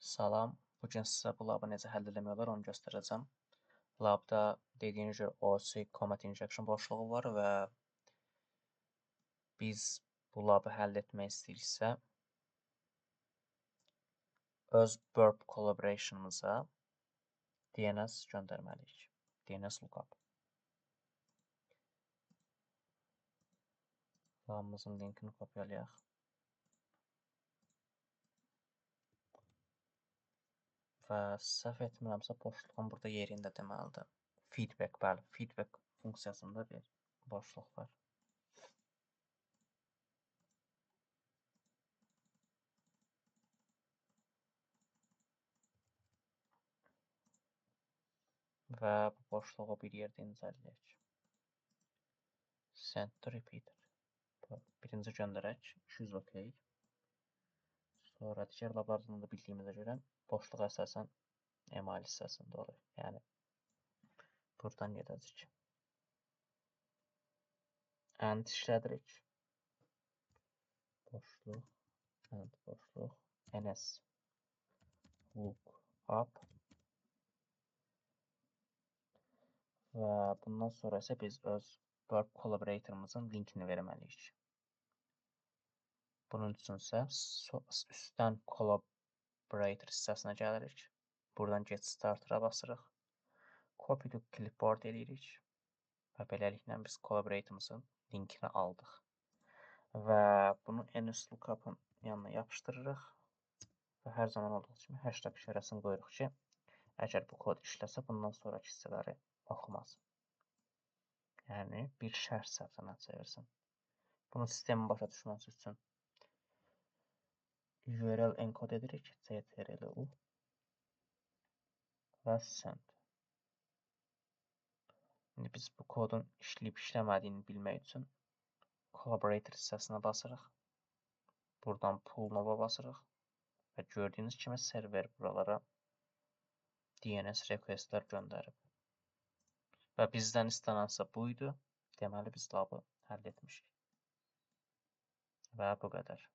Salam, bu gün sizə bu labı necə həll eləmək olar onu göstərəcəm. Labda dediyiniz görə OC Command Injection boşluğu var və biz bu labı həll etmək istəyiriksə, öz Burp Collaboration'ımıza DNS göndərməliyik. DNS lookup. Labımızın linkini kopyalayaq. Və səhv etmirəmsə, boşluğun burada yerində deməlidir. Feedback, bəli, feedback funksiyasında bir boşluq var. Və bu boşluğu bir yerdə incələyək. Send to repeater. Birinci göndərək, 200 OK. Sonra digər lablardan da bildiyimizə görə boşluq əsasən email hissəsində olur. Yəni, buradan gedəcək. And işlədirik. Boşluq, and boşluq, ns lookup. Və bundan sonra isə biz öz Burp Collaborator'ımızın linkini verməliyik. Bunun üçün isə üstdən Collaborator hissəsinə gəlirik. Buradan Get Starter'a basırıq. Copy to Clipboard edirik. Və beləliklə biz Collaborator'ımızın linkini aldıq. Və bunu ns lookup'ın yanına yapışdırırıq. Və hər zaman olduğu kimi hashtag işarəsini qoyuruq ki, əgər bu kod işləsə, bundan sonraki hissələri oxumaz. Yəni, bir şərh sətrinə çevirsin. Bunu sistemin başa düşməsi üçün URL encode edirik, CTRL-U və send. İndi biz bu kodun işləyib işləmədiyini bilmək üçün Collaborator hissəsinə basırıq. Buradan Pull Nova basırıq və gördüyünüz kimi server buralara DNS requestlər göndərib. Və bizdən istənənsə bu idi. Deməli, biz labı həll etmişik. Və bu qədər.